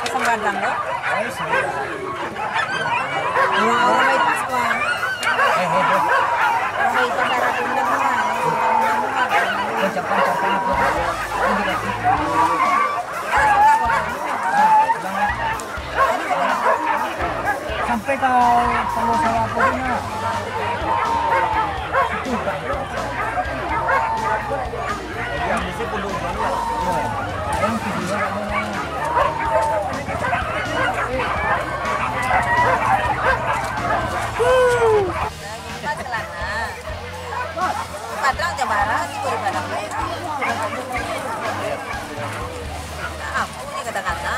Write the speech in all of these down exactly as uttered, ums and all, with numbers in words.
Pisang gadang tu. Orang-orang itu semua. Orang itu darah dendam lah. Sampai kau kalau salah apa tu nak? Itu tak. Yang mesti pundung dulu. Yang video ada. Padrang jam bara ni, baru padrang. Aku ni kata-kata.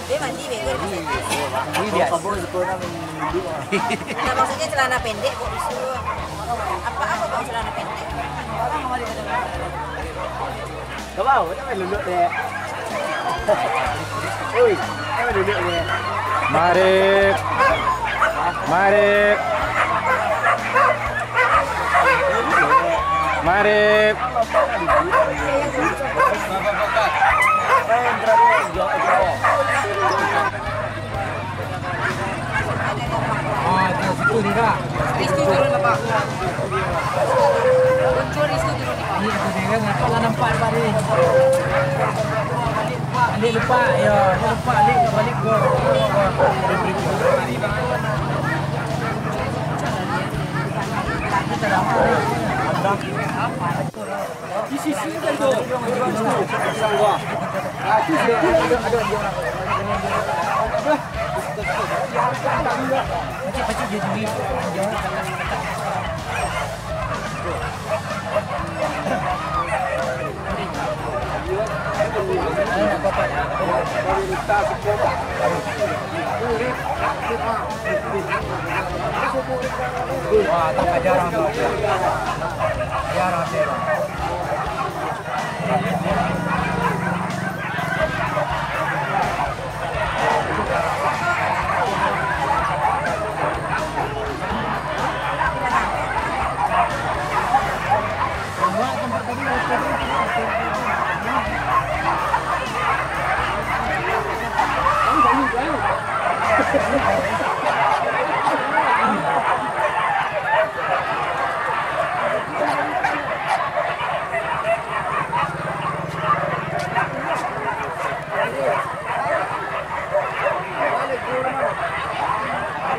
Dia mandi bego. Ini biasa. Nah, maksudnya celana pendek kok disuruh. Apa, apa kok celana pendek? Kau tahu, tak payah duduk deh. Oi, tak payah duduk deh. Marik. Marik. Marik. Ah, di situ juga. Di situ turun, Pak. Muncul di situ turun, Pak. Iya, itu dia kan. Apa lah nampak, Pak, ni? Dia lupa, ya, dia lupa, dia balik ke. Wah, tak jarang tu. Jarang, jarang.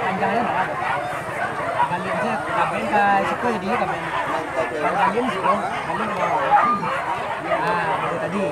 Panjang je, Bang. Balik je, kabin ka siko jadi kabin. Bang, kabin siko, kabin ka bawah. Ah, itu tadi.